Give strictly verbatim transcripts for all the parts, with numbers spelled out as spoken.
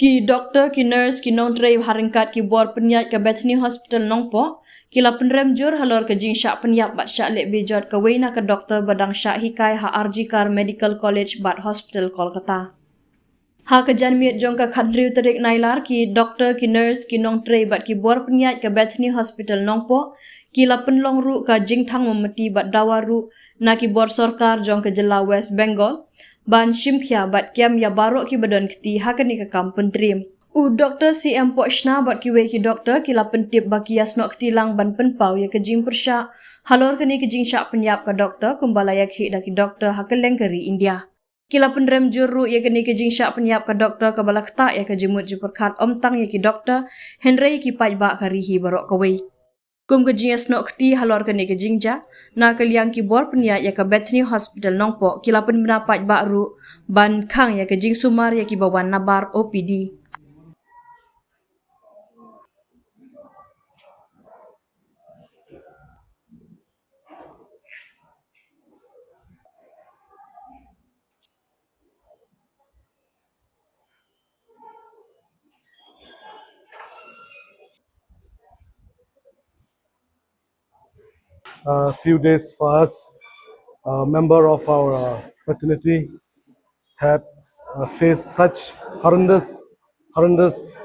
Ki doktor, ki nurse, ki nongtrei ha ryngkat ki bor pynïaid ka Bethany Hospital Nongpoh ki la pynrem jur halor ka jingshah pynïap bad shah leh bejot kawei na ka doktor ba dang shah hikai ha R G Kar Medical College bad Hospital Kolkata. Ha ka janmiet jong ka khathynriew tarik Nailar, ki doktor, ki nurse, ki nongtrei bad ki bor pynïaid ka Bethany Hospital Nongpoh ki la pynlong ruh ka jingthang mombati bad dawa ruh na ki bor sorkar jong ka jylla West Bengal ban shim khia bad kem ïa baroh kiba don kti ha kane ka kam pyntriem. U Doktor C M Pohshna bad kiwei ki doktor ki la pyntip ba ki ïasnoh kti lang ban pynpaw ïa ka jingpyrshah halor kane ka jingshah pynïap ka doktor, kumba la ïakhih da ki doktor ha kylleng ka ri India. Ki la pynrem jur ruh ïa kane ka jingshah pynïap ka doktor kaba la ktah ïa ka jingmut jingpyrkhat ym tang ïa ki doktor hynrei ïa ki paidbah ka ri hi baroh kawei. Kum ka jingïasnoh kti halor kane ka jingjia, na ka liang ki bor pynïaid ïa ka Bethany Hospital Nongpoh ki la pynbna paidbah ruh ban khang ïa ka jingsumar ïa kiba wan nabar O P D. A few days for us, a member of our uh, fraternity had uh, faced such horrendous, horrendous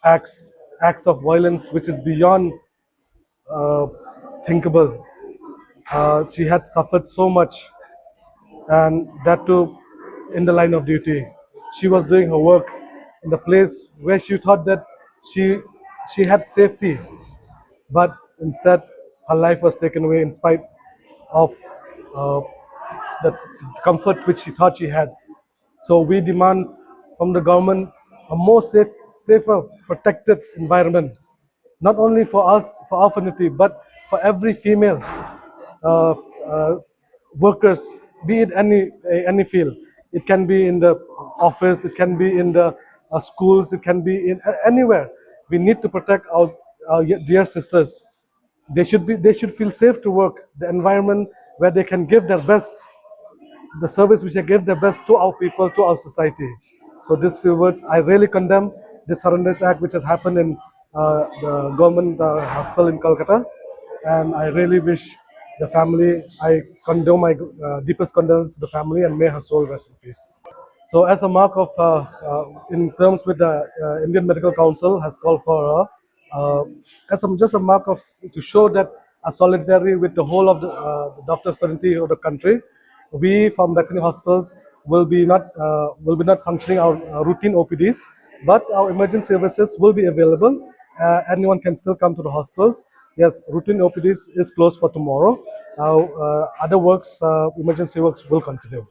acts, acts of violence which is beyond uh, thinkable. Uh, she had suffered so much, and that too in the line of duty. She was doing her work in the place where she thought that she she had safety, but instead her life was taken away in spite of uh, the comfort which she thought she had. So we demand from the government a more safe, safer, protected environment, not only for us, for our fraternity, but for every female uh, uh, workers, be it any any field. It can be in the office, it can be in the uh, schools, it can be in uh, anywhere. We need to protect our, our dear sisters. They should be they should feel safe to work, the environment where they can give their best, the service which they give their best to our people, to our society. So these few words, I really condemn this horrendous act which has happened in uh, the government uh, hospital in Kolkata, and I really wish the family, I condole my uh, deepest condolences to the family, and may her soul rest in peace. So as a mark of, uh, uh, in terms with the uh, Indian Medical Council has called for a uh, as a, just a mark of to show that a solidarity with the whole of the uh, doctors fraternity of the country. We from Bethany Hospitals will be not uh, will be not functioning our uh, routine O P Ds, but our emergency services will be available. Uh, anyone can still come to the hospitals. Yes, routine O P Ds is closed for tomorrow. Now, uh, other works, uh, emergency works will continue.